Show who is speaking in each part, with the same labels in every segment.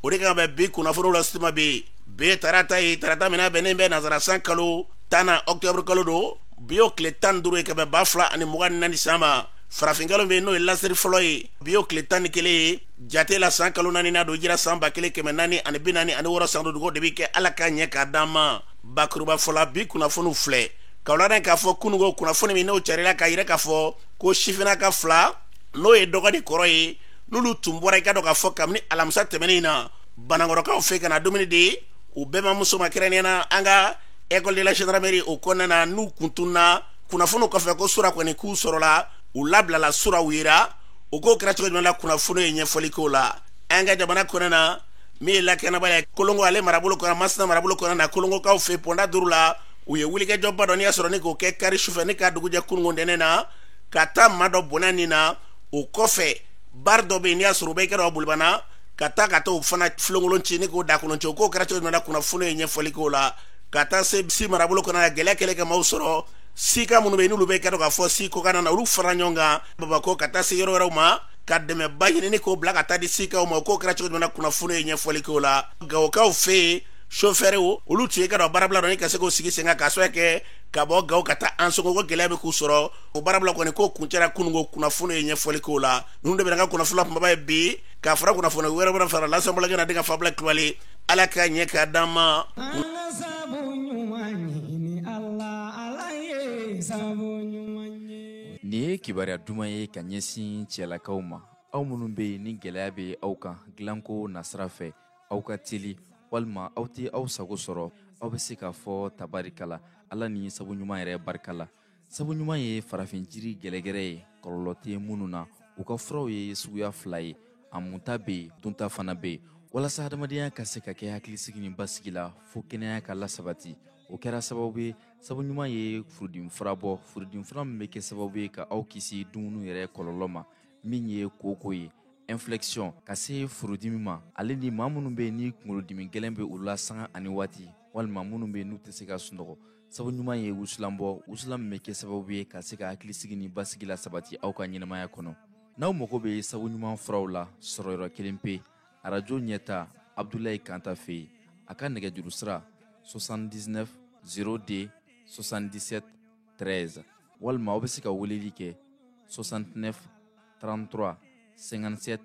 Speaker 1: O de kan bɛ bi kunnafoniw la sima bi. Bi tarata ye, tarata min bɛnnen bɛ nansara san kalo 10 na, octobre kalo don. Bi y'o tile 15 ye ka bɛn 2024 san ma. Farafinkalo bɛ n'o ye lasiri fɔlɔ ye, bi y'o tile 11 ye jate la, san kalo 4 na don jira san 1446 san don. Dugawu de bɛ kɛ Ala ka ɲɛ k'a d'an ma. Bakuruba fɔla, bi kunnafoniw filɛ ka wulada k'a fɔ kununko kunnafoni min n'o carila k'a yira k'a fɔ ko sifinnaka 2, n'o ye dɔgɔ ni kɔrɔ ye, n'olu tun bɔra i ka dɔn k'a fɔ kabini alamisa tɛmɛnen in na Banankɔrɔkaw fɛ ka na dumuni di u bɛnbamuso ma, kɛrɛnkɛrɛnnenya na an ka école de la gendarmerie o kɔnɔna na, n'u kun tununa. Kunnafoniw kɔfɛ ko sura kɔni k'u sɔrɔla, u labilala sura, u yera. O ko kɛra cogo jumɛn la, kunnafoni ye ɲɛfɔli k'o la. An ka jamana kɔnɔna na, min ye lakanabaa ye Kolongo ale marabolo kɔnɔ, Masina marabolo kɔnɔna na, Kolongokaw fɛ pɔnda 5 la, u ye wulikajɔba dɔ n'i y'a sɔrɔ ni k'o kɛ kari sufɛ ni ka dugujɛ kununko ntɛnɛn na, ka taa maa dɔ bɔnɛ nin na. O kɔfɛ, bar dɔ bɛ yen n'i y'a sɔrɔ u bɛ kɛ dɔ Bolibana, ka taa ka taa o fana filenkolon ci ni k'o dakolon ci. O ko kɛra cogo jumɛn na, kunnafoni ye ɲɛfɔli k'o la. Ka taa se Si marabolo kɔnɔ na, gɛlɛya kɛlen ka maaw sɔrɔ. Sika minnu bɛ yen n'olu bɛ kɛ dɔn k'a fɔ Si kɔkan na, olu fara ɲɔgɔn kan Bamakɔ ka taa se yɔrɔ wɛrɛw ma ka dɛmɛba ɲini ni k'o bila ka taa di sikaw ma. O ko kɛra cogo jumɛn na, kunnafoni ye ɲɛfɔli k'o la. Gawokaw fɛ yen, sofɛriw olu tun ye ka dɔn baarabila dɔ ni ka se k'o sigi sen kan k'a sababu kɛ ka bɔ Gawo ka taa Ansongo, ko gɛlɛya bɛ k'u sɔrɔ. O baarabila kɔni ko kuncɛra kununko, kunnafoni ye ɲɛfɔli k'o la. Ninnu de bɛ an ka kunnafoni la kunbaba ye bi, k'a fara kunnafoni wɛrɛ wɛrɛ fara lasanbɔlɔkɛ na denkɛ Fabila Kulubali. Ala ka ɲɛ k'a d'an ma.
Speaker 2: An ka sabu ɲuman ɲini Ala, Ala ye sabu ɲuman ye.
Speaker 3: Nin ye kibaruya duman ye ka ɲɛsin cɛlakaw ma, aw minnu bɛ yen ni gɛlɛya bɛ aw kan dilanko nasira fɛ, aw ka teli walima aw tɛ aw sago sɔrɔ, aw bɛ se k'a fɔ tabarikala Ala ni sabu ɲuman yɛrɛ barika la. Sabu ɲuman ye farafin jiri gɛrɛgɛrɛ ye, kɔlɔlɔ tɛ minnu na. U ka furaw ye suguya 2 ye, a munta bɛ yen, dunta fana bɛ yen, walasa adamadenya ka se ka kɛ hakilisigi ni basigi la fo kɛnɛya ka lasabati. O kɛra sababu ye sabu ɲuman ye furudimi fura bɔ, furudimi fura min bɛ kɛ sababu ye ka aw kisi dumuni yɛrɛ kɔlɔlɔ ma, min ye koko ye, inflexion, ka se furudimi ma, ale ni maa minnu bɛ yen ni kunkolodimi gɛlɛn bɛ olu la sanga ani waati, walima minnu bɛ yen n'u tɛ se ka sunɔgɔ. Sabu ɲuman ye wusulan bɔ, wusulan min bɛ kɛ sababu ye ka se ka hakilisigi ni basigi la sabati aw ka ɲɛnamaya kɔnɔ. N'aw mago bɛ sabu ɲuman furaw la, sɔrɔ yɔrɔ kelen pe, arajo ɲɛta, Abdulayi Kanta fɛ yen. A ka nɛgɛjuru sira 79 02 77 13, walima aw bɛ se ka weleli kɛ 69 33 57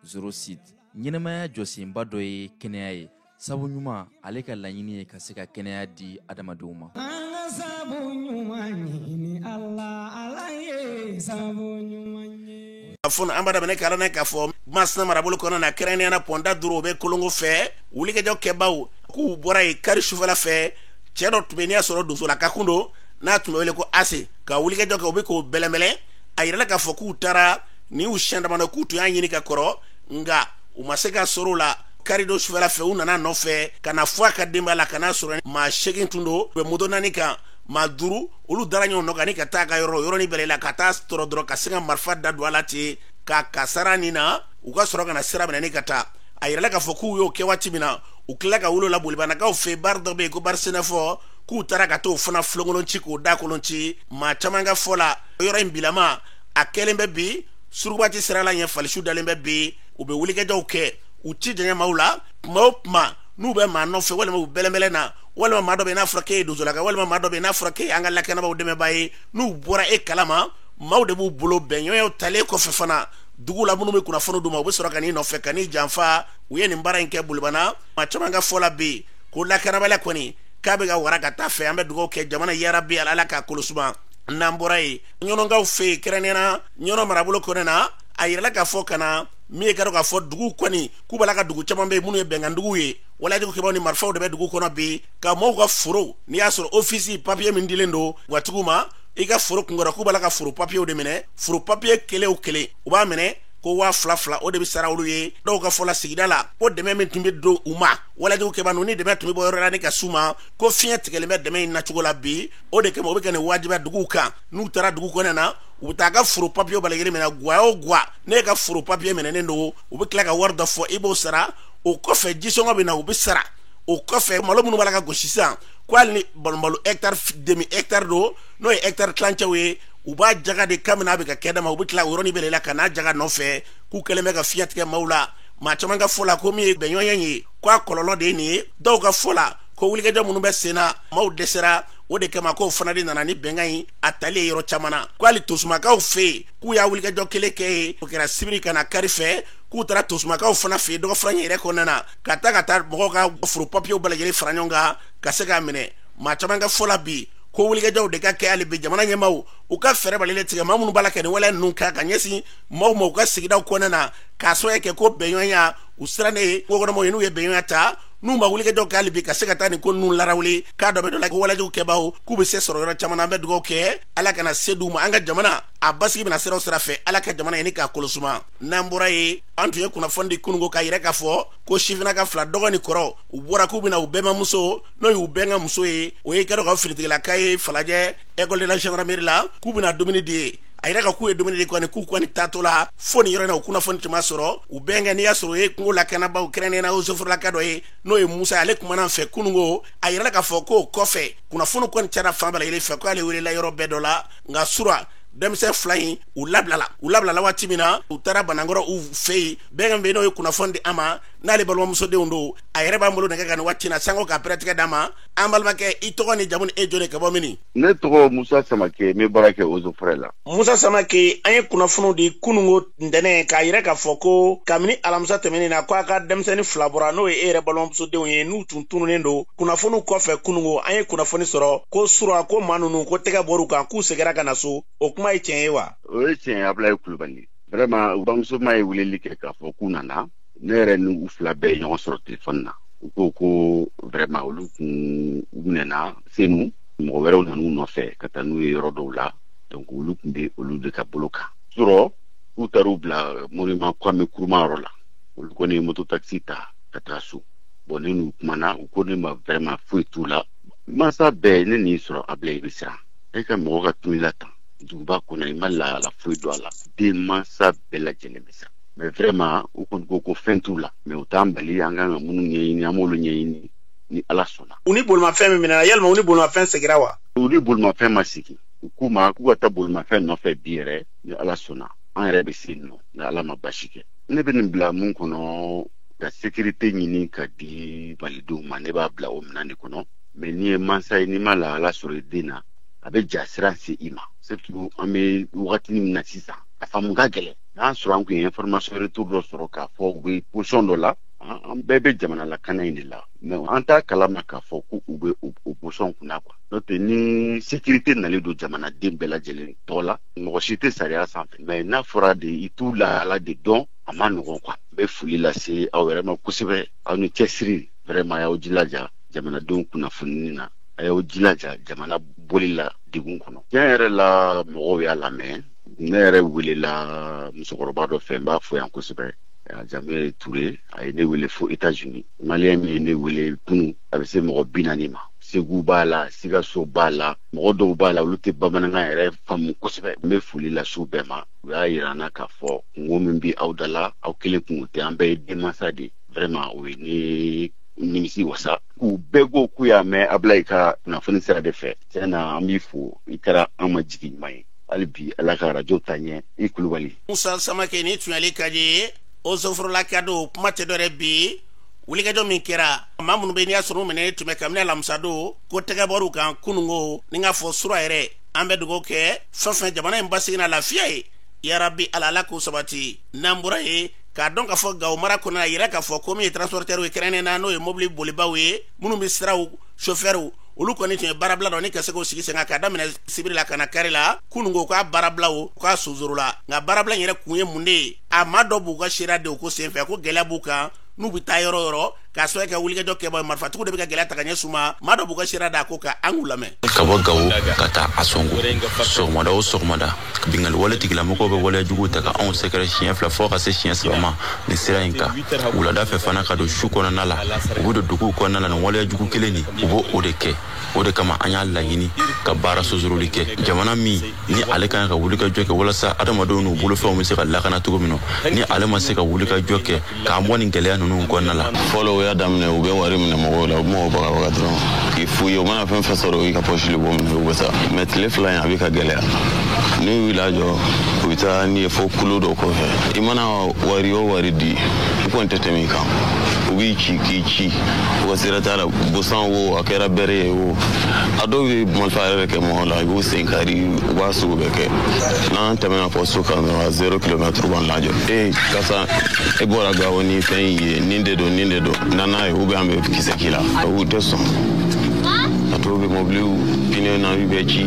Speaker 3: 06. Ɲɛnamaya jɔsenba dɔ ye kɛnɛya ye. Sabu ɲuman ale ka laɲini ye ka se ka kɛnɛya di adamadenw ma.
Speaker 2: An ka sabu ɲuman ɲini Ala, Ala ye sabu ɲuman ye.
Speaker 1: Fɔ an b'a daminɛ k'a lajɛ k'a fɔ Masina marabolo kɔnɔ na, kɛrɛnkɛrɛnnenya na pɔnda 5, o bɛ Kolongo fɛ. Wulikajɔ kɛbaw k'u bɔra yen kari sufɛla fɛ, cɛ dɔ tun bɛ n'i y'a sɔrɔ donsolaka kun don, n'a tun bɛ wele ko Ase, ka wulikajɔ kɛ, u bɛ k'o bɛlɛnbɛlɛn. A yirala k'a fɔ k'u taara ni u siɲɛ damadɔ k'u tun y'a ɲini ka kɔrɔ, nka u ma se ka sɔrɔ o la. Karidon sufɛla fɛ, u nana nɔfɛ ka na fɔ a ka denbaya la, ka n'a sɔrɔ maa 8 tun don, u bɛ moto 4 kan, maa 5 olu dara ɲɔgɔn nɔ kan ni ka taa a ka yɔrɔ yɔrɔnin bɛɛ la, ka taa sɔrɔ dɔrɔn ka se ka marifa da don a la ten ka kasara nin na, u ka sɔrɔ ka na sira minɛ ni ka taa. A yirala k'a fɔ k'u y'o kɛ waati min na, u tilala ka wolo la Bolibanakaw fɛ, bar dɔ bɛ yen ko bar Sɛnɛfɔ, k'u taara ka t'o fana filenkolon ci k'o da kolon ci. Maa caman ka fɔ la, yɔrɔ in bilama a kɛlen bɛ bi surukuba tɛ sira la ɲɛ, falisiw dalen bɛ bi, u bɛ wulikajɔw kɛ, u ti janya maaw la. Tuma o tuma n'u bɛ maa nɔfɛ walima u bɛlɛnbɛlɛn na, walima maa dɔ bɛ yen n'a fɔra k'e ye donsolaka, walima maa dɔ bɛ yen n'a fɔra k'e ye an ka lakanabaaw dɛmɛbaa ye, n'u bɔra e kalama, maaw de b'u bolo bɛnɲɔgɔnyaw talen kɔfɛ fana dugu la, minnu bɛ kunnafoni d'u ma, u bɛ sɔrɔ ka n'i nɔfɛ ka n'i janfa. U ye nin baara in kɛ Bolibana. Maa caman ka fɔ la bi ko lakanabaliya kɔni k'a bɛ ka wara ka taa fɛ. An bɛ dugawu kɛ jamana yarabi Ala k'a kolo suma. N'an bɔra yen, Ɲɔnɔnkaw fɛ yen, kɛrɛnkɛrɛnnenya na Ɲɔnɔ marabolo kɔnɔ na, a yirala k'a fɔ ka na min ye ka dɔn k'a fɔ dugu kɔni k'u b'a la ka dugu caman bɛ yen minnu ye bɛnkanduguw ye, walajugukɛbaw ni marifaw de bɛ dugu kɔnɔ bi ka maaw ka foro, n'i y'a sɔrɔ ofisi papiye min dilen don gatigiw ma i ka foro kunkɔrɔ, k'u b'a la ka foro papiyew de minɛ. Foro papiye kelen o kelen, u b'a minɛ ko 2000 2000, o de bɛ sara olu ye. Dɔw ka fɔ la sigida la, ko dɛmɛ min tun bɛ don u ma walajugukɛba ninnu ni dɛmɛ tun bɛ bɔ yɔrɔ la ni ka s'u ma, ko fiɲɛ tigɛlen bɛ dɛmɛ in nacogo la bi. O de kama u bɛ ka nin wajibiya duguw kan. N'u taara dugu kɔnɔ na, u bɛ taa ka foro papiye bɛɛ lajɛlen minɛ, gwa o gwa n'e ka foro papiye minɛnen don, u bɛ tila ka wari dɔ fɔ, i b'o sara. O kɔfɛ jisɔngɔ bɛ na, u bɛ sara. O kɔfɛ malo minnu b'a la ka gosi sisan, ko hali ni malo hectare demi hectare don, n'o ye hectare tilancɛw ye, u b'a jaga de kabini a bɛ ka kɛ dama, u bɛ tila o yɔrɔnin bɛɛ la ka n'a jaga nɔfɛ, k'u kɛlen bɛ ka fiɲɛ tigɛ maaw la. Maa caman ka fɔ la ko min ye bɛnɲɔgɔnya ye, ko a kɔlɔlɔ de ye nin ye. Dɔw ka fɔ la ko wulikajɔ minnu bɛ sen na, maaw dɛsɛra, o de kama k'o fana de nana ni bɛnkan in a tali ye yɔrɔ caman na. Ko hali Tosumakaw fɛ yen, k'u y'a wulikajɔ kelen kɛ yen, o kɛra sibiri ka na kari fɛ, k'u taara Tosumakaw fana fɛ yen dɔgɔfura yɛrɛ kɔnɔna na, ka taa mɔgɔw ka foro papiyew bɛɛ lajɛlen fara ɲɔgɔn kan ka se k'a minɛ. Maa caman ka fɔ la bi ko wulikajɔw de ka kɛ hali bi jamana ɲɛmaaw u ka fɛɛrɛ balilen tigɛ maa minnu b'a la ka nin waleya ninnu kɛ ka ɲɛsin maaw ma u ka sigidaw kɔnɔna na, k'a sababu kɛ ko bɛnɲɔgɔnya u sirannen kɔnɔmɔgɔw ye, n'u ye bɛnɲɔgɔnya ta, n'u ma wulikajɔ kɛ hali bi ka se ka taa nin ko ninnu larawuli, k'a dɔ bɛ dɔ la ko walejugu kɛbaw k'u bɛ se sɔrɔ yɔrɔ caman na. An bɛ dugawu kɛ Ala kana se d'u ma, an ka jamana a basigi bɛna siraw sira fɛ, Ala ka jamana ɲini k'a kolosuma. N'an bɔra yen, an tun ye kunnafoni di kununko k'a yɛrɛ k'a fɔ ko sifinnaka fila, dɔgɔ ni kɔrɔ, u bɔra k'u bɛna u bɛnbamuso, n'o y'u bɛnkɛ muso ye, o ye kɛra ka finitigilaka ye Falajɛ école de la gendarmerie la, k'u bɛna dumuni di ye. A yɛrɛ ka k'u ye dumuni di kɔni, k'u kɔni taatɔ la fo nin yɔrɔ in na, u kunnafoni tun ma sɔrɔ. U bɛnkɛ, n'i y'a sɔrɔ o ye kungo lakanabaaw kɛrɛnkɛrɛnnenya la eaux et forêts laka dɔ ye, n'o ye Musa, ale kumana an fɛ kununko. A yɛrɛ k'a fɔ k'o kɔfɛ kunnafoni kɔni cayara fan bɛɛ lajɛlen fɛ, k'ale welela yɔrɔ bɛɛ dɔ la. Nka sura denmisɛn fila in u labilala waati min na, u taara Banankɔrɔ u fɛ yen. Bɛnkɛ bɛ n'o ye kunnafoni di an ma, n'ale balimamusodenw don, a yɛrɛ b'an bolo nɛgɛ kan nin waati na sanko k'a pɛrɛtigɛ d'a ma. An balimakɛ, i tɔgɔ ni jamu ni e jɔn ka bɔ min?
Speaker 4: Ne tɔgɔ Musa Samake, n bɛ baara kɛ eaux et forêts la.
Speaker 1: Musa Samake, an ye kunnafoniw di kununko ntɛnɛn k'a yɛrɛ k'a fɔ ko kabini alamisa tɛmɛnen na, ko a ka denmisɛnnin fila bɔra, n'o ye e yɛrɛ balimamusodenw ye, n'u tun tununnen don. Kunnafoniw kɔfɛ kununko an ye kunnafoni sɔrɔ ko sura ko maa ninnu ko tɛgɛ bɔr'u kan, k'u seginna ka na so. O kuma ye tiɲɛ ye wa?
Speaker 4: O ye tiɲɛ ye, Abulayi Kulubali. Vraiment, u bamuso ma ye weleli kɛ k'a fɔ k'u nana. Ne yɛrɛ ni u fila bɛɛ ye ɲɔgɔn sɔrɔ telefɔni na. U ko ko vraiment olu kun u minɛna Senu, mɔgɔ wɛrɛw nan'u nɔfɛ ka taa n'u ye yɔrɔ dɔw la, donc olu tun bɛ olu de ka bolo kan. Surɔ k'u taar'u bila monument Kwame Nkrumah yɔrɔ la, olu kɔni ye moto taxi ta ka taa so. Bon, ne n'u kumana, u ko ne ma vraiment foyi t'u la. Mansa bɛɛ ne n'i sɔrɔ Abulayi, i bɛ siran e ka mɔgɔ ka tun i la tan duguba kɔnɔ, i ma lahala foyi don a la, den mansa bɛɛ lajɛlen bɛ siran. Mais vraiment u kɔni ko ko fɛn t'u la, mais u t'an bali, an kan ka minnu ɲɛɲini, an b'olu ɲɛɲini ni Ala sɔnna.
Speaker 1: U ni bolimafɛn min minɛna, yalima u ni bolimafɛn seginna wa?
Speaker 4: U ni bolimafɛn ma segin. U k'u ma k'u ka taa bolimafɛn nɔfɛ bi yɛrɛ, ni Ala sɔnna an yɛrɛ bɛ se yen nɔ, ni Ala ma basi kɛ. Ne bɛ nin bila mun kɔnɔ, ka sécurité ɲini ka di malidenw ma, ne b'a bila o minɛn de kɔnɔ. Mais n'i ye mansa ye, n'i ma lahala sɔrɔ i den na, a bɛ ja siran se i ma, surtout an bɛ wagati min na sisan, a faamu ka gɛlɛn. N'a sɔrɔ an tun ye information retour dɔ sɔrɔ k'a fɔ u bɛ position dɔ la, an bɛɛ bɛ jamana lakana in de la, mais an t'a kalama k'a fɔ ko u bɛ o position kunna quoi. N'o tɛ, ni sécurité nalen don jamanaden bɛɛ lajɛlen tɔgɔ la, mɔgɔ si tɛ sariya sanfɛ, mais n'a fɔra de i t'u lahala de dɔn, a ma nɔgɔn quoi. N bɛ foli lase aw yɛrɛ ma kosɛbɛ, aw ni cɛsiri, vraiment a y'aw jilaja jamanadenw kunnafonini na, a y'aw jilaja jamana boli la degun kɔnɔ. Tiɲɛ yɛrɛ la, mɔgɔw y'a lamɛn. Ne yɛrɛ welela musokɔrɔba dɔ fɛ, n b'a fɔ yan kosɛbɛ, a jamu ye Ture, a ye ne wele fo États-Unis. Malien min ye ne wele kunun, a bɛ se mɔgɔ 40 ma. Segu b'a la, Sikaso b'a la, mɔgɔ dɔw b'a la, olu tɛ bamanankan yɛrɛ faamu kosɛbɛ. N bɛ foli lase u bɛɛ ma. U y'a yira n na k'a fɔ kungo min bɛ aw da la, aw kelen kungo tɛ, an bɛɛ ye denmansa de ye. Vraiment o ye ne nimisi wasa. K'u bɛɛ ko k'u y'a mɛn Abulayi ka kunnafoni sira de fɛ. Tiɲɛ na, an b'i fo, i kɛra an ma jigi ɲuman ye. Hali bi Ala ka arajo ta ɲɛ, i Kulubali.
Speaker 1: Musa Samake ni tunyali ka di ye ozoforola don, kuma tɛ dɔwɛrɛ bi wulikajɔ min kɛra, maa minnu bɛ n'i y'a sɔrɔ u minɛ tun bɛ kabini alamisa don, ko tɛgɛ bɔr'u kan kununko ni k'a fɔ sura yɛrɛ. An bɛ dugawu kɛ fɛn fɛn jamana in basigi na lafiya ye, yarabi Ala, Ala k'u sabati. N'an bɔra yen, k'a dɔn k'a fɔ Gawo mara kɔnɔ, a yira k'a fɔ ko min ye transporteur ye, kɛrɛnkɛrɛnnen na n'o ye mobili bolibaw ye minnu bɛ siraw chauffeur, olu kɔni tun ye baarabila dɔ ni ka se k'o sigi sen kan k'a daminɛ sibiri la ka na kari la. Kunun ko k'a baarabila o k'a sonsoro la, nka baarabila in yɛrɛ kun ye mun de ye? A maa dɔ b'u ka seereya de o ko senfɛ ko gɛlɛya b'u kan n'u bɛ taa yɔrɔ yɔrɔ, k'a sababu kɛ wulikajɔ kɛbaa marifatigiw de bɛ ka gɛlɛya ta ka ɲɛsin u ma. Maa dɔ b'u ka seereya da a ko kan, an k'u lamɛn.
Speaker 5: Ka bɔ Gawo ka taa Asɔngo, sɔgɔmada o sɔgɔmada, binkanni wale tigilamɔgɔw bɛ waleya juguw ta ka anw sɛgɛrɛ siɲɛ fila fo ka se siɲɛ saba ma nin sira in kan. Wulada fɛ fana, ka don su kɔnɔna la, u bɛ don duguw kɔnɔna la, nin waleya jugu kelen nin, u b'o o de kɛ. O de kama an y'a laɲini ka baara sosoroli kɛ. Jamana min ni ale ka kan ka wulikajɔ kɛ walasa adamadenw n'u bolofɛnw bɛ se ka lakana cogo min na, ni ale ma se ka wulikajɔ kɛ k'an bɔ nin gɛlɛya ninnu kɔnɔna la.
Speaker 6: Fɔlɔ, o
Speaker 5: y'a daminɛ, u bɛ wari minɛ mɔgɔw la, u bɛ mɔgɔw bagabaga dɔrɔn k'i f'u ye. U mana fɛn fɛn sɔrɔ, i ka poche de b'o minɛ, u bɛ taa. Mais tile 2 in, a bɛ ka gɛlɛya. N'u y'i lajɔ, u bɛ taa n'i ye fo kulu dɔ kɔfɛ. I mana wari o wari di, i kɔni tɛ tɛmɛ i kan. U b'i ci k'i ci, u ka sira t'a la. Busan wo, a kɛra bɛrɛ ye o, a dɔw bɛ marifa yɛrɛ kɛ mɔgɔ la, i b'u sen kari, u b'a sugu bɛɛ kɛ. N'an tɛmɛna fɔ so kan dɔrɔn, a 0 kilomètre, b'an lajɔ: e karisa, e bɔra Gawo ni fɛn in ye, nin de don, nin de don, na n'a ye, ou bien an bɛ kisɛ k'i la. U tɛ sɔn. A dɔw bɛ mɔbiliw pneu na bɛ ci,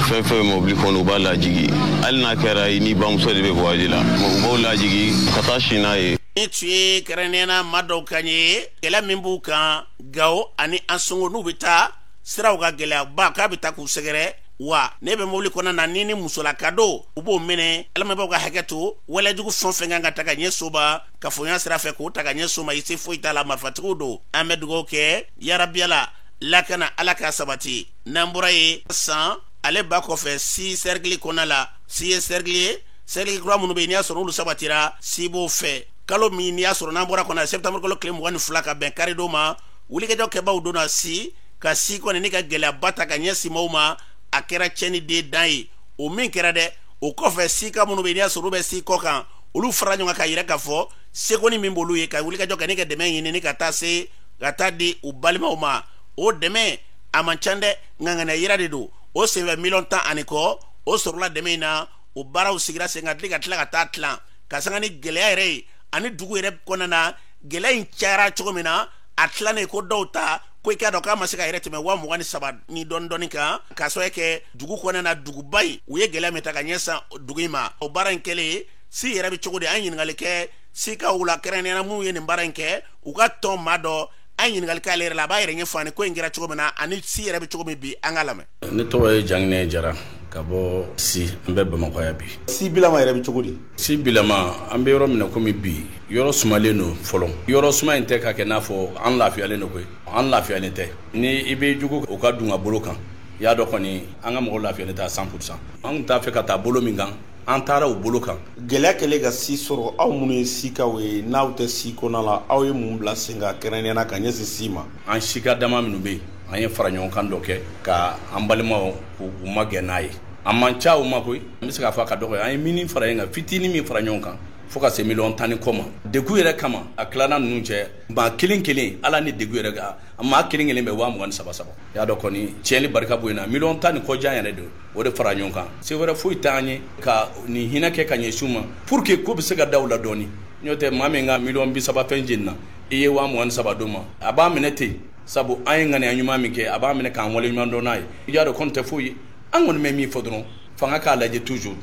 Speaker 5: fɛn fɛn bɛ mɔbili kɔnɔ, u b'a lajigi. Hali n'a kɛra i ni bamuso de bɛ voyage la, u b'o lajigi ka taa si n'a ye.
Speaker 1: Ni tun ye kɛrɛnkɛrɛnnenya na maa dɔw kan ye, gɛlɛya min b'u kan Gawo ani Ansongo, n'u bɛ taa siraw ka gɛlɛyaba k'a bɛ taa k'u sɛgɛrɛ wa. Ne bɛ mobili kɔnɔna na ni musolaka don, u b'o minɛ. Lamɛnbaaw ka hakɛ to, walejugu fɛn fɛn kan ka ta ka ɲɛ soba ka fɔɲa sira fɛ k'o ta ka ɲɛ so ma, i se foyi t'a la, marifatigiw don. An bɛ dugawu kɛ yarabiyala lakana, Ala k'a sabati. N'an bɔra yen, san ale ba kɔfɛ, si cercle kɔnɔna la, si ye cercle ye, cercle kura minnu bɛ yen, n'i y'a sɔrɔ olu sabatira, si b'o fɛ. Kalo min n'i y'a sɔrɔ n'an bɔra kɔnɔ, septembre kalo tile 22 ka bɛn karidon ma, wulikajɔ kɛbaw donna si ka si kɔni ni ka gɛlɛyaba ta ka ɲɛsin maaw ma. A kɛra cɛni den dan ye o min kɛra dɛ. O kɔfɛ, sika minnu bɛ yen n'i y'a sɔrɔ olu bɛ si kɔ kan, olu fara ɲɔgɔn kan ka yira k'a fɔ sekoni min b'olu ye ka wulikajɔ kɛ ni ka dɛmɛ ɲini ni ka taa se ka taa di u balimaw ma. O dɛmɛ a man ca dɛ, nka ŋaniya yira de don. O senfɛ, miliyɔn 10 ani kɔ o sɔrɔla dɛmɛ in na. O baaraw sigira sen kan ka tila ka taa tilan ka sanga ni gɛlɛya yɛrɛ ye ani dugu yɛrɛ kɔnɔna na. Gɛlɛya in cayara cogo min na, a tilannen ko dɔw ta ko i k'a dɔn k'a ma se ka yɛrɛ tɛmɛ 23,000 ni dɔɔni dɔɔni kan, k'a sababu kɛ dugu kɔnɔna na, duguba in, u ye gɛlɛya min ta ka ɲɛsin dugu in ma. O baara in kɛlen, si yɛrɛ bɛ cogo di? An ɲininkali kɛ sikaw la, kɛrɛnkɛrɛnnenya la minnu ye nin baara in kɛ, u ka tɔn maa dɔ. An ɲininkali k'ale yɛrɛ la, a b'a yɛrɛ ɲɛfɔ ani ko in kɛra cogo min na ani si yɛrɛ bɛ cogo min bi. An ka lamɛn.
Speaker 6: Ne tɔgɔ ye Janginɛ Jara ka bɔ si, n bɛ Bamakɔ yan bi.
Speaker 7: Si bilama yɛrɛ bɛ cogo di?
Speaker 6: Si bilama, an bɛ yɔrɔ min na komi bi, yɔrɔ sumalen don fɔlɔ. Yɔrɔ suma in tɛ ka kɛ n'a fɔ an lafiyalen don koyi, an lafiyalen tɛ. Ni i bɛ jugu u ka dun ka bolo kan, i y'a dɔn kɔni, an ka mɔgɔ lafiyalen tɛ 100%. An tun t'a fɛ ka taa bolo min kan, an taara o bolo kan.
Speaker 7: Gɛlɛya kɛlen ka si sɔrɔ, aw minnu ye sikaw ye, n'aw tɛ si kɔnɔ la, aw ye mun bila sen kan kɛrɛnkɛrɛnnenya la ka ɲɛsin si ma?
Speaker 6: An sika dama minnu bɛ yen, an ye fara ɲɔgɔn kan dɔ kɛ ka an balimaw k'u magɛn n'a ye. A man ca o ma koyi, n bɛ se k'a fɔ a ka dɔgɔ. An ye mini fara yen kan, fitinin min fara ɲɔgɔn kan fo ka se miliyɔn 10 ni kɔ ma. Degun yɛrɛ kama, a tilana ninnu cɛ, maa kelen kelen, ala ni degun yɛrɛ kan, maa kelen kelen bɛ 23,000 saba. I y'a dɔn kɔni, tiɲɛni barika bonya na, miliyɔn 10 ni kɔ jan yɛrɛ don, o de fara ɲɔgɔn kan. Se wɛrɛ foyi t'an ye ka nin hinɛ kɛ ka ɲɛsin u ma pour que ko bɛ se ka da u la dɔɔni. N'o tɛ, maa min ka miliyɔn 30 fɛn jenina, i ye 23,000 d'o ma, a b'a minɛ ten, sabu an ye ŋaniya ɲuman min kɛ, a b'a minɛ k'an waleɲuman dɔn n'a ye. I y'a dɔn kɔni tɛ foyi ye. An kɔni bɛ min fɔ dɔrɔn, fanga k'a lajɛ toujours,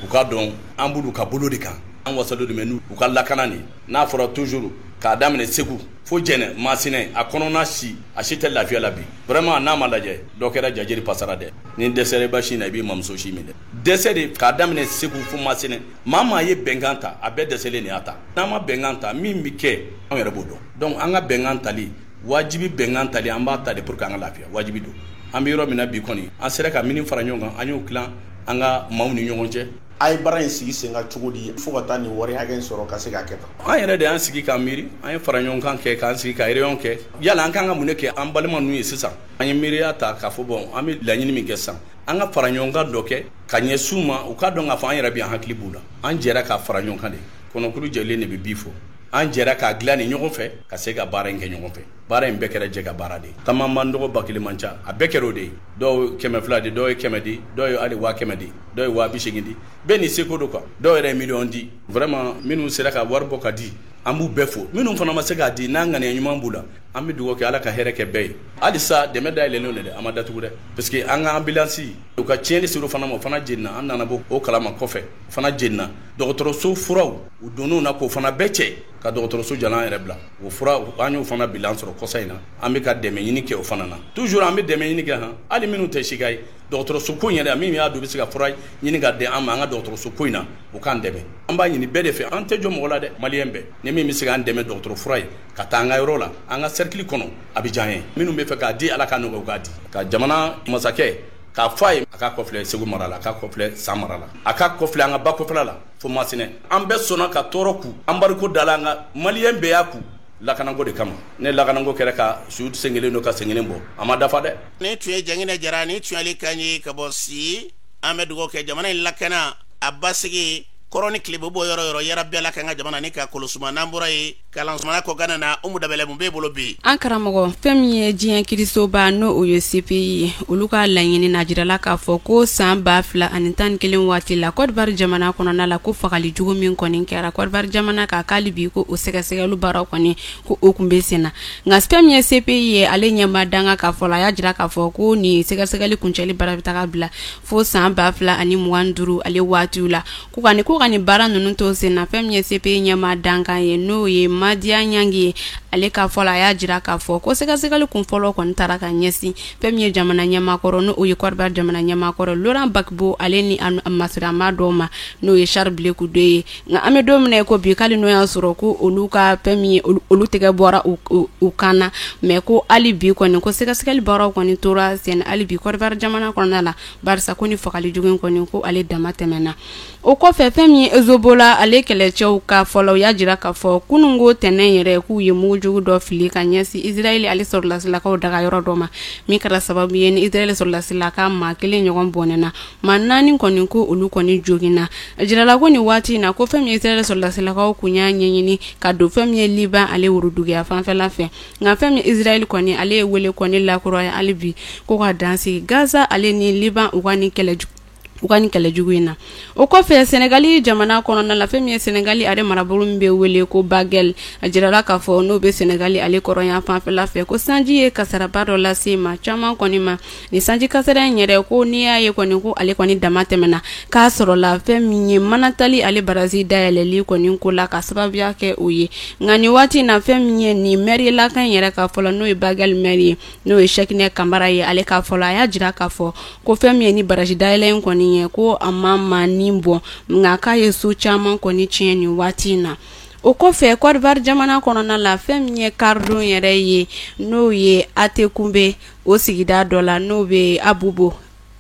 Speaker 6: u k'a dɔn an b'olu ka bolo de kan, an wasalen don n'u u ka lakana nin. N'a fɔra toujours k'a daminɛ Segu fo Jɛnɛ, Masinɛ, a kɔnɔna si, a si tɛ lafiya la bi. Vraiment, n'a ma lajɛ, dɔ kɛra jajeri pasara dɛ. Ni dɛsɛra i ba sin na, i b'i mamuso si min dɛ. Dɛsɛ de k'a daminɛ Segu fo Masinɛ. Maa maa ye bɛnkan ta, a bɛɛ dɛsɛlen de y'a ta. N'an ma bɛnkan ta, min bɛ kɛ, anw yɛrɛ b'o dɔn. Donc an ka bɛnkan tali wajibi, bɛnkan tali, an b'a ta de pour que an ka lafiya, wajibi don. An bɛ yɔrɔ min na bi kɔni, an sera ka min fara ɲɔgɔn kan, an y'o tilan an ka maaw ni ɲɔgɔn cɛ.
Speaker 7: A ye baara in sigi sen kan cogo di fo ka taa nin wari hakɛ in sɔrɔ ka se k'a kɛ tan?
Speaker 6: An yɛrɛ de y'an sigi k'an miiri, an ye fara ɲɔgɔn kan kɛ, k'an sigi ka réunion kɛ, yala an kan ka mun de kɛ an balima ninnu ye sisan. An ye miiriya ta k'a fɔ bon, an bɛ laɲini min kɛ sisan, an ka fara ɲɔgɔn kan dɔ kɛ ka ɲɛsin u ma, u k'a dɔn k'a fɔ an yɛrɛ bɛ an hakili b'u la. An jɛra k'a fara ɲɔgɔn kan de, kɔnɔkulu jɛlen de bɛ bi fɔ. An jɛra k'a dilan ni ɲɔgɔn fɛ ka se ka baara in kɛ ɲɔgɔn fɛ. Baara in bɛɛ kɛra jɛ ka baara de ye. Taman man dɔgɔ, ba kelen man ca, a bɛɛ kɛra o de ye. Dɔw 200 di, dɔw ye 100 di, dɔw ye hali 100,000 di, dɔw ye 80,000 di, bɛɛ ni seko don quoi. Dɔw yɛrɛ ye miliyɔn di. Vraiment, minnu sera ka wari bɔ ka di, an b'u bɛɛ fo. Minnu fana ma se k'a di, n'an ŋaniya ɲuman b'u la, an bɛ dugawu kɛ, Ala ka hɛrɛ kɛ bɛɛ ye. Halisa dɛmɛ dayɛlɛlen don dɛ, a ma datugu dɛ, parce que an ka ambulance, u ka tiɲɛni ser'o fana ma, o fana jenina. An nana bɔ o kalama kɔfɛ, o fana jenina. Dɔgɔtɔrɔso furaw, u donn'o na k'o fana bɛɛ cɛ ka dɔgɔtɔrɔso jalan yɛrɛ bila. O fura, an y'o fana bilan sɔrɔ kɔsa in na. An bɛ ka dɛmɛ ɲini kɛ o fana na. Toujours an bɛ dɛmɛ ɲini kɛ han, hali minnu tɛ sika ye, dɔgɔtɔrɔso ko in yɛrɛ, min y'a don, bɛ se ka fura ɲini ka di an ma an ka dɔgɔtɔrɔso ko in na, u k'an dɛmɛ. An b'a ɲini bɛɛ de fɛ, an tɛ jɔ mɔgɔ la dɛ, maliyɛn bɛɛ ni min bɛ se k'an dɛmɛ dɔgɔtɔrɔ fura ye ka taa an ka yɔrɔ la, an ka cercle kɔnɔ, a bɛ diya an ye. Minnu bɛ fɛ k'a di, Ala k'a nɔgɔya, u k'a di. Ka jamana masakɛ k'a fɔ a ye, a k'a kɔfilɛ Segu mara la, a k'a kɔfilɛ San mara la, a k'a kɔfilɛ an ka ba kɔfɛla la fo Masinɛ. An bɛɛ sɔnna ka tɔɔrɔ ku, embargo dala an ka, maliyɛn bɛɛ y'a ku. Lakanako de kama ne lakanako kɛra ka su sen kelen don ka sen kelen bɔ, a ma dafa dɛ.
Speaker 1: Nin tun ye Janginɛ Jara ni tun y'ale kan ye ka bɔ Si. An bɛ dugawu kɛ jamana in lakana, a basigi, kɔrɔn ni tilebin bɔ yɔrɔ yɔrɔ, yarabi Ala k'an ka jamana ni ka kolosuma. N'an bɔra yen, kalan kɔ gana na, Umu Dabɛlɛ, mun b'e bolo bi?
Speaker 8: An karamɔgɔ, fɛn min ye diɲɛ kirisoba, n'o o ye CPI ye, olu ka laɲini na jirala k'a fɔ ko san 2011 waati la, Côte d'Ivoire jamana kɔnɔna la, ko fagali jugu min kɔni kɛra Côte d'Ivoire jamana kan, k'ale bi ko o sɛgɛsɛgɛli baaraw kɔni ko o tun bɛ sen na. Nka fɛn min ye CPI ye, ale ɲɛma danga k'a fɔ la, a y'a jira k'a fɔ ko nin sɛgɛsɛgɛli kuncɛli baara bɛ taga bila fo san 2025 ale waatiw la, ko ka nin baara ninnu to sen na. Fɛn min ye CPI ɲɛma dankan ye, n'o ye Madiya Ɲangi ye, ale ka fɔ la, a y'a jira k'a fɔ ko sɛgɛsɛgɛli kun fɔlɔ kɔni taara ka ɲɛsin fɛn min ye jamana ɲɛmaakɔrɔ, n'o ye Côte d'Ivoire jamana ɲɛmaakɔrɔ Laurent Gbagbo, ale ni a masirama dɔw ma, n'o ye Charles Blé Goudé ye. Nka an bɛ don min na i ko bi, k'ale n'o y'a sɔrɔ ko olu ka fɛn min ye, olu tɛgɛ bɔra u kan na, mais ko hali bi kɔni ko sɛgɛsɛgɛli baaraw kɔni tora sen hali bi Côte d'Ivoire jamana kɔnɔna la, barisa ko ni fagali jugu in kɔni ko ale dama tɛmɛna. O kɔfɛ, fɛn min ye Hezbollah ale kɛlɛcɛw ka fɔlɔ, u y'a jira k'a fɔ kununko tɛnɛn yɛrɛ k'u ye mugujugu dɔ fili ka ɲɛsin Israël ale sɔrɔlasilakaw daga yɔrɔ dɔ ma, min kɛra sababu ye ni Israël sɔrɔlasilaka maa kelen ɲɔgɔn bɔnɛna, maa naani kɔni ko olu kɔni joginna. A jirala ko nin waati in na, ko fɛn min ye Israël sɔrɔlasilakaw kun y'a ɲɛɲini ka don fɛn min ye Liban ale woroduguya fanfɛla fɛ. Nka fɛn min Israël kɔni ale ye wele kɔni lakuraya hali bi ko ka dan sigi Gaza ale ni Liban u ka nin kɛlɛ jugu in na. O kɔfɛ, Senegali jamana kɔnɔna la, fɛn min ye Senegali ale marabolo min bɛ wele ko Bakel, a jirala k'a fɔ n'o bɛ Senegali ale kɔrɔnya fanfɛla fɛ, ko sanji ye kasaraba dɔ lase ma caman kɔni ma. Nin sanji kasara in yɛrɛ, ko n'i y'a ye kɔni ko ale kɔni dama tɛmɛna, k'a sɔrɔla fɛn min ye manatali ale baraji dayɛlɛli kɔni ko la ka sababuya kɛ o ye. Nka nin waati in na, fɛn min ye nin maire lakan in yɛrɛ ka fɔlɔ, n'o ye Bakel maire ye, n'o ye Cheickna Kamara ye, ale k'a fɔlɔ, a y'a jira k'a fɔ ko fɛn min ye ni baraji dayɛlɛ in kɔni ye, ko a ma maa ni bɔ, nka k'a ye so caman kɔni tiɲɛ nin waati in na. O kɔfɛ, Côte d'Ivoire jamana kɔnɔna la, fɛn min ye karidon yɛrɛ ye, n'o ye Atekunbe o sigida dɔ la, n'o bɛ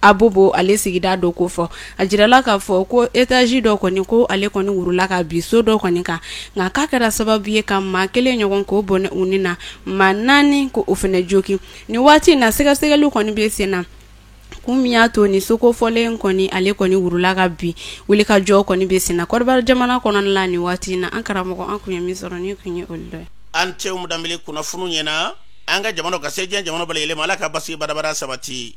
Speaker 8: Abobo ale sigida dɔ ko fɔ, a jirala k'a fɔ ko étage dɔ kɔni ko ale kɔni wurula ka bin so dɔ kɔni kan, nka k'a kɛra sababu ye ka maa kelen ɲɔgɔn k'o bɔnɛ u ni na, maa naani ko o fana jogin. Nin waati in na, sɛgɛsɛgɛli kɔni bɛ sen na, kun min y'a to ni soko fɔlen kɔni ale kɔni wurula ka bin, wulikajɔ kɔni bɛ sen na Côte d'Ivoire jamana kɔnɔna la nin waati in na. An karamɔgɔ, an kun ye min sɔrɔ, ni kun ye olu dɔ ye.
Speaker 1: An cɛw danbele kunnafoniw ɲɛna an ka jamana ka se diɲɛ jamana bɛɛ lajɛlen ma. Ala ka basigi badabada sabati.